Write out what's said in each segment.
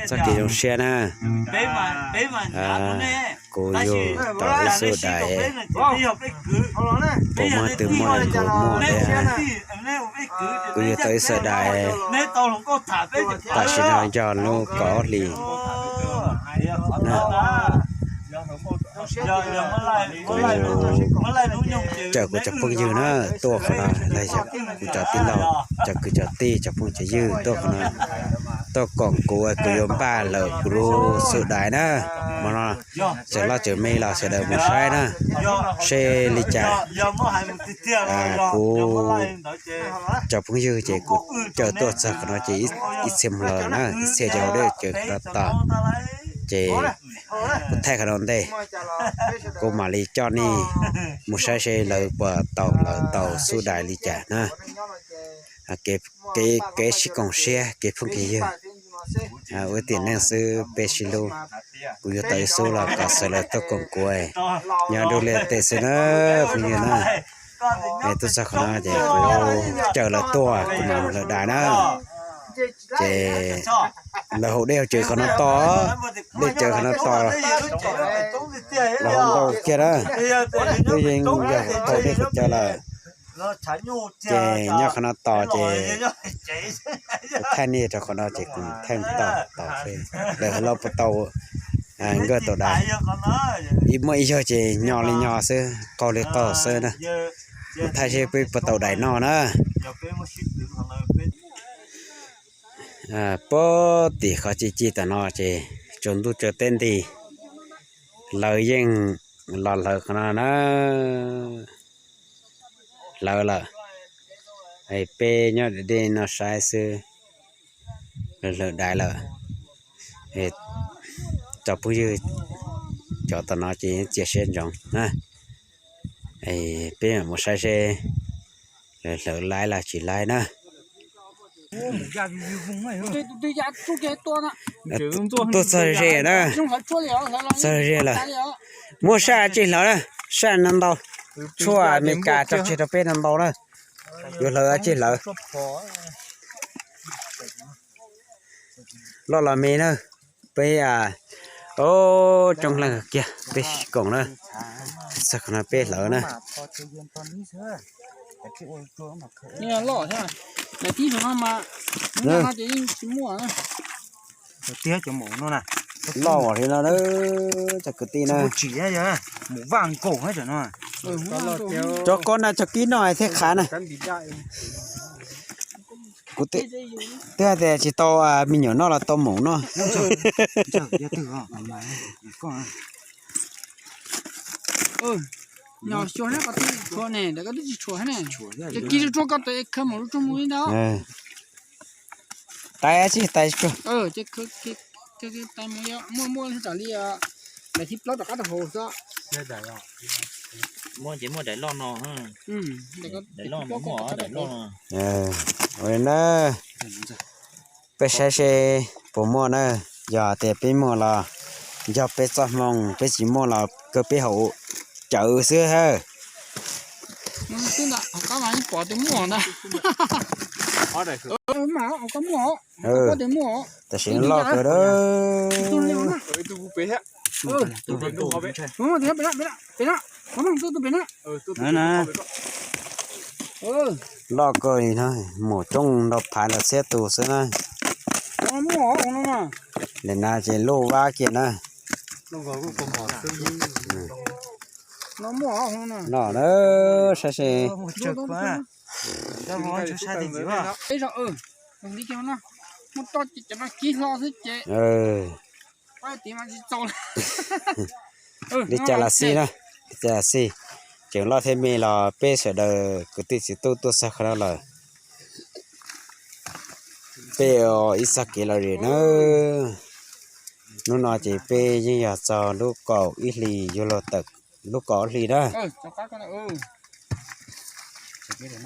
Txoj kev zoo siab na, kuv yug tau ib xub dais, puas muaj twg muaj li kuv muaj thiab. Kuv yug tau ib xub dais, tam sim no yog lub kaum ob hlis. Kuv caw kuv cov phooj ywg na tuaj qhov no, los yog kuv cov tij laug, cov kwv cov tij, cov phooj cov ywg tuaj qhov no, tuaj koom kuv, kuv yuav npaj lawm kuv lub xub dais na. Hmo no tseem loj tseem me los sawv daws mus saib na, seb li cas. Kuv cov phooj ywg ces kuv caw tuaj txog qhov no ces ib txhia mus los na, ib txhia ces ua dej caw qhov no tos, ces kuv thaij qhov no ntej, kuv mam li coj nej mus saib seb lawv puas tau, lawv tau xub dais li cas na. Kev sib koom siab kev phooj kev ywg, ua tiam neej xwb peb sib hlub. Kuv yuav tau ib xub los kom sawv daws tuaj koom kuv, nyob dua liaj teb xwb na, phooj ywg na. Tuaj txog qhov no ces kuv caw lawv tuaj, kuv mam mus lawv dais na. Ces lawv haus dej haus cawv qhov no tos, dej cawv qhov no tos, lawv haus ntau kiag na. Twb yeej yog haus dej haus cawv lawm, ces nyob qhov no tos ces kuv thaij nej rau qhov no ces kuv thaij mus tau tos seb lawv los puas tau nkawj tau dais. Ib muaj ib zaug ces nyo li nyo xwb, qaug li qaug xwb na. Kuv thaij seb peb puas tau dais noj na. Puag tim qhov ci ci tam no ces tsaus ntuj tsaus teb nti, lawv yeej los hlawv qhov no na. Hlawv lawm, peb nyob deb deb no saib xwb, lawv hlawv dais lawm. Cov phooj ywg cov tom no ces txiav siab ntsoov na. Peb mam mus saib seb lawv hlawv laib los tsis laib na. Tuaj txog ze na, txog ze lawm. Muaj saj tsij hlawv na, saj no ntau, tshuaj Amelikas tso tseg rau peb no ntau na. Yuav hlawv tsij hlawv. Loj los me na, peb, o, coob leej kiag peb sib koom na. Txog qhov no peb hlawv na. Loj li no na, cov kwv tij na. Cov ko na cov kib noj thiaj qhav na. Kuv twb hais tias tsis tau me nyuam noj los tau maum noj. Tais tsis tais tsuag. Ua li na, peb saib seb puas muaj na, yog tias peb muaj los yog peb txoj hmoo, peb tsis muaj los kawg peb haus cawv xwb hab. Tam sim no loj kawg na. Loj kawg li na, mus coob nrau phav ntawm txhiab tus xwb na. Nim no ces luj vab kiag na. Loj na, saib seb. Li cas los xij na, li cas los xij, tseem loj thiab me los peb sawv daws kwv tij txiv tub tuaj txog qhov no lawm, peb ua ib txoj kev lom zem na. Hnub no ces peb yeej yog txog lub kaum ib hlis, yug lug tawm lub kaum ob hlis na.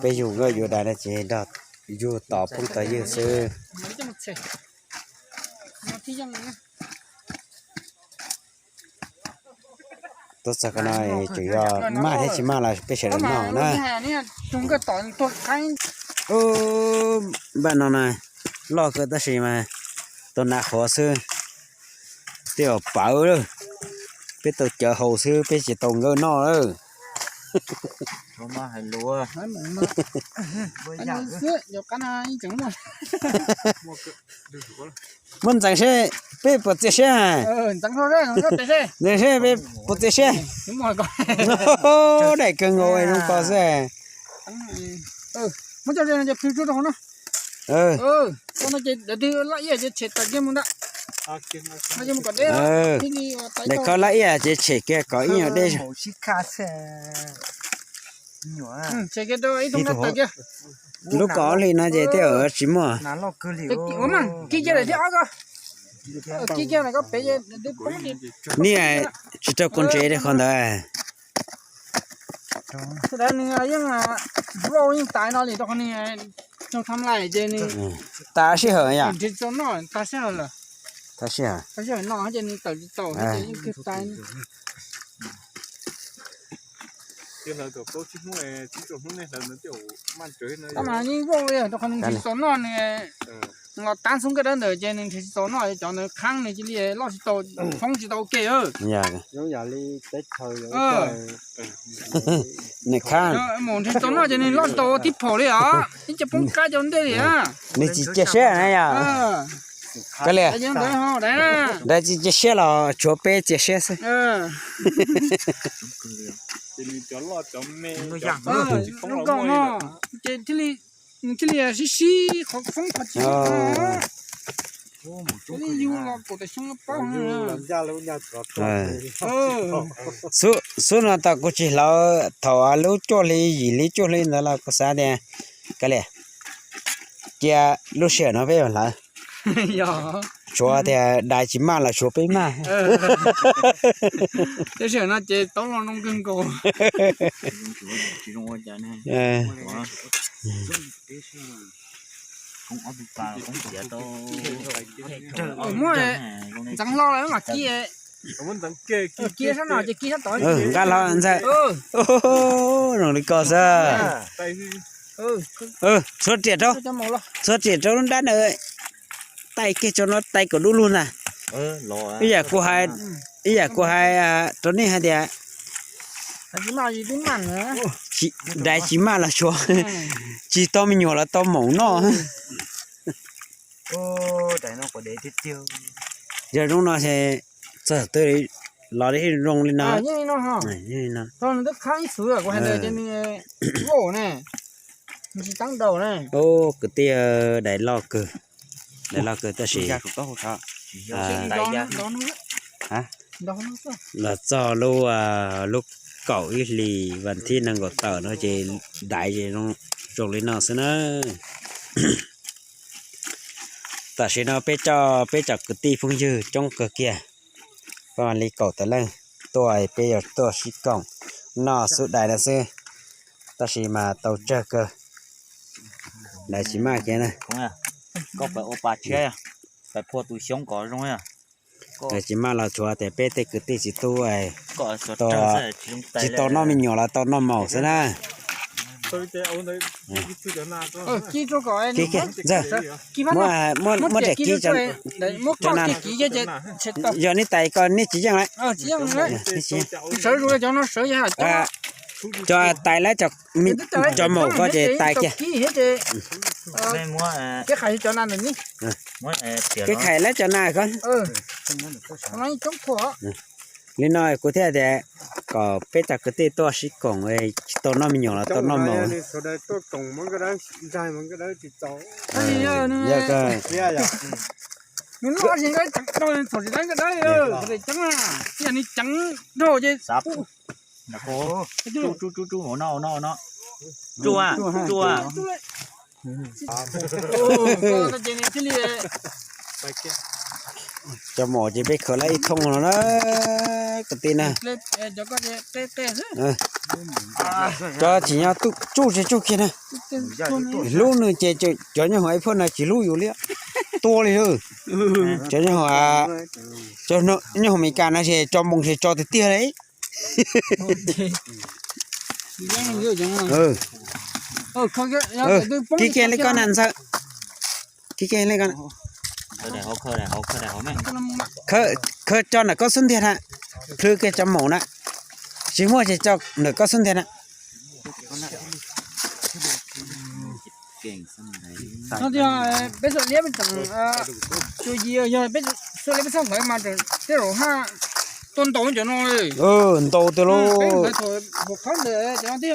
Peb yug nkauj yug dais no ces nrog yug tos phooj tos ywg xwb. Tuaj txog qhov no tseem yog maj thiab tsis maj los peb sawv daws noj na. Npaj no na, loj kawg tab sis mas tus nas qhuav xwb. Tej zaum pawv lawm, peb tau cawv haus xwb peb tsis tau nkawj noj lawm. Muab ntxeev seb peb puas txias siab. Ntxeev seb peb puas txias siab. Daim kawg nkaus zoo ko xwb. Daim kho laj iaj ces tshem kiag kom ib nyuag deb. Lub kaum ob hlis no ces tej zaum tsis muaj. Niam tsis rau kua ntsev li qhov ntawd. Yeej vau yeej tas no li rau qhov nws raug tham lais ces nws tas sij hawm yom. Tag sij hawm. Ces nws tawm tsis tau ces yeej kawg tas. Tab mas yeej vau li rau qhov nws nrhiav tsis tau noj nws los tab xub nkaj dawb ntawd ces nws nrhiav tsis tau noj cov ntawd qhab nws cia li loj tsis tau, foob tsis tau ua ke. Mus nrhiav tsis tau noj ces nws loj tsis tau ua tib phaum li os, ib co poob qab cov ntej li. Nws tsis cia siab na yom. Kawg li. Ntawd tsis cia siab los tshuav peb cia siab xwb. Ces thiaj li sib sib qhov foob qhov tsis. Xub no tau kuv tsis hlawv thaum lub cuaj hli yim hli cuaj hli ntawd los kuv xav tias, kawg li, cia lub sij hawm no peb hlawv. Tshuav tias dais tsis maj los tshuav peb maj. Muab ntxeev hlo lawm mam ci, ci sab no ces ci sab tod. Nqa hlo ntxawg. Zoo li ko xwb. Txhua riam rau, txhua riam rau lub nrab na. Tais kiag tso no tais kom dub lug ntag. Ib yam kuv hais, ib yam kuv hais rau nej hais tias dais tsis maj los tshuav, tsis tau me nyuam los tau maum noj. Yog zoo no es txog twg los zoo li no. Kwv tij, dais loj kawg, dais loj kawg tab sis los txog lub, lub kaum ib hlis vas thib nees nkaum tawm no ces dais zoo li no xwb na. Tam sim no peb cov, peb cov kwv tij phooj ywg coob kawg kiag, li kaum tawm leej tuaj, peb yuav tuaj sib koom noj xub dais no xwb, tab sis mas tau tsawg kawg. Dais tsis maj kiag na. Dais tsis maj los tshuav tias peb tej kwv tij txiv tub tsis tau noj me nyuam los tau noj maum xwb na. Muab daim kib, yog nej tais ko nej tsis yeej lawm. Cov tais lawv cov maum ko ces tais kiag. Kev khais lawv cov nas ko. Li no kuv thiaj tias kom peb cov kwv tij tuaj sib koom, tsis tau noj me nyuam los tau noj maum. Cov maum ces peb khaws lawm ib thooj no na, kwv tij na. Cov tsis nyob tsuj tsis tsuj kiag na. Hlub nws ces cov nyob hauv ib phuaj no tsis hlub yus li, tua li lawm. Cov nyob hauv, cov nyob hauv Amelikas no ces tso moos ces tso tiag tiag li. Kib kiag li koj na ntxawg. Kib kiag li koj na. Tso ntawm koj xub ntiag na, plhws kiag cov maum na, tsis muaj ces tso ntawm koj xub ntiag na. Peb xav liab peb tseem, yog peb xav liab peb txhob hlawv mas tej zaum haj tuaj ntaus cov no. Ntaus tiag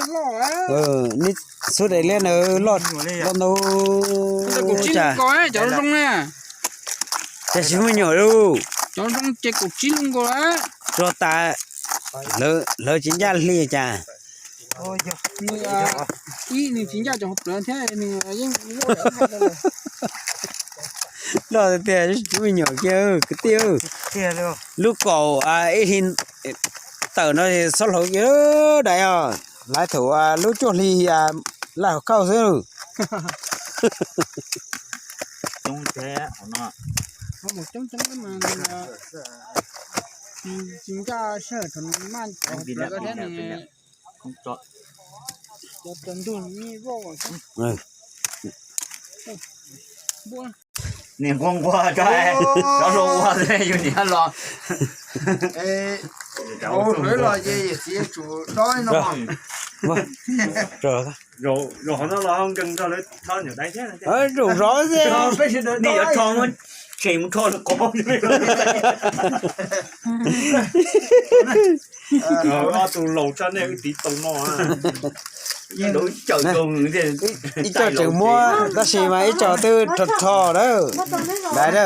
lauj. Nej xub daim liab ntawd loj, loj ntau. Cov zoo na. Cas tsis muaj nyuam lauj. Cov zoo ces kaum tsib lub nkaus. Tsuag tas, hlawv tsis ncaj hli cas. Ib nws tsis ncaj cov hauv plawv thiab nws yeej loj tiag tiag, tsis muaj nyuam kiag kwv tij. Lub kaum ib hli tawm no txhob hlawv kiag dais os, lawv thaum lub cuaj hli laj hauv khauj xwb. Niam nquag nquag, cov hluas ua yus niam los. Hlawv los ces yawm txiv tsum dob no. Zaum qhov no los nkees nrog lawv tho nyuam dais thiab. Zaum zov xwb. Nej yuav rho muab tshem mus rho lawv qhov. Ob tug laus tsa nej wb tiv tau no. Ib co tseem muab tab sis mas ib co twb rho rho lawm. Dais na.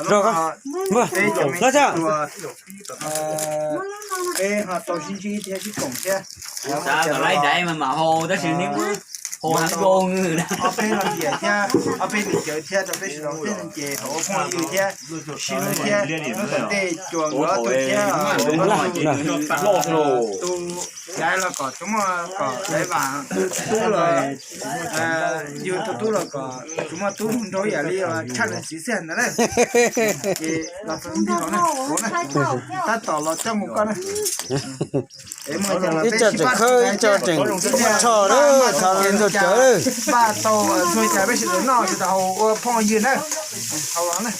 Los tso. Peb ho tau sib ntsib thiab sib koom thiab. Xav kom laib dais mas mam hau tab sis neb muab hau heev zoo. Ob peb los tias thiab, ob peb nws cawv thiab rau peb sawv daws tej no ces thaum ua phooj ywg thiab sib hlub thiab, tej cua nkawd ob tug thiab, tus dais los kom tsuas muaj kom dais vam, yus tus tub los kom tsuas muaj tub zoo nraug ib yam li tshaj leej txiv xwb ntag na. Ces los txog ntawm no na, tab tom los coj mus koj na. Ib co tseem khawb, ib co tseem rho lawm, thov ntuj cawv lawm. Npaj tau ntxuag cas peb sawv daws noj sawv daws haus ua phooj ywg na. Haus los na.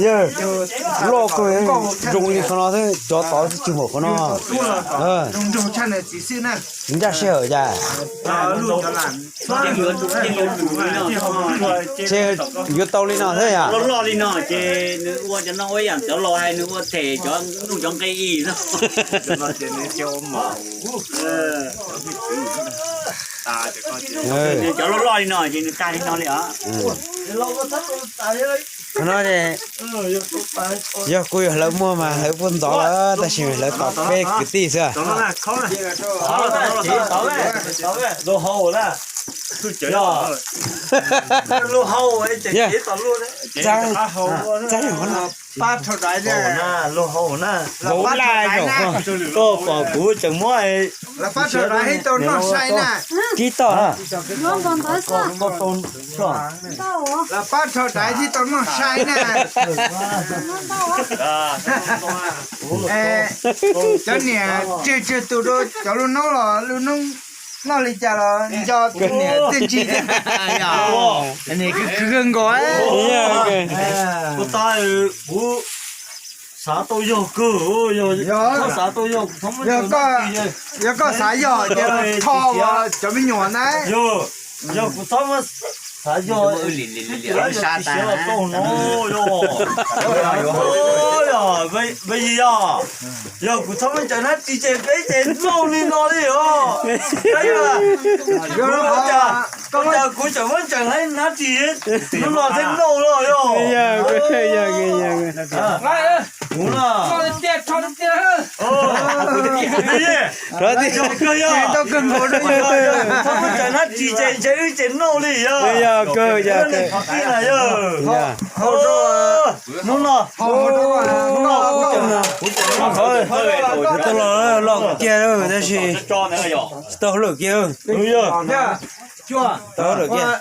Yawg, loj kawg, zoo li qhov no xwb, cov tod xwb tsis npaum qhov no. Zoo nraug tshaj nws txiv xwb na. Ncaj sij hawm cas. Ces yuav tau li no thiab yom? Loj loj li no ces nws ua cov no ua ib yam cov laus hais nws ua them cov nuj cov nqe i no. Cov loj loj li no ces nws tag li no li os. Qhov no ces yog kuv yuav hlawv muag mas hlawv puag ntxov lawm tab sis hlawv tom peb kwv tij xwb. Txav, txav, vauv laj zaum koj pom kuv tseem muab kib toj. Los pab rho dais thiab tau noj sai na. Cov niam tsawg tsawg tus rau cov lub noob los lub noob noj li cas los nco tus niam tej ntsig thiab. Niam kawg kawg nkaus. Kuv xav tau yog kawg, yog xav tau yog, yog koj xav yog ces rho ua cov me nyuam na. Yog, yog kuv txhob muab xav yog, lawv yog tsis siav los tau no yog. Yog, yog kuv txhob muab ncaws hnab ris ces peb ces noj li no li os. Ua cas kuv tseem muab ncaws hnab ris hnub no thiaj noj los yog. Kuv na, yog kawg yog, txhob muab ncaws hnab ris ces ntshe wb ces noj li yog. Yog kawg yog. Hnub no, hnub no kuv tseem, kuv tseem, kuv tseem los, los kiag tab sis tsis tau hauj lwm kiag. Tau hauj lwm kiag.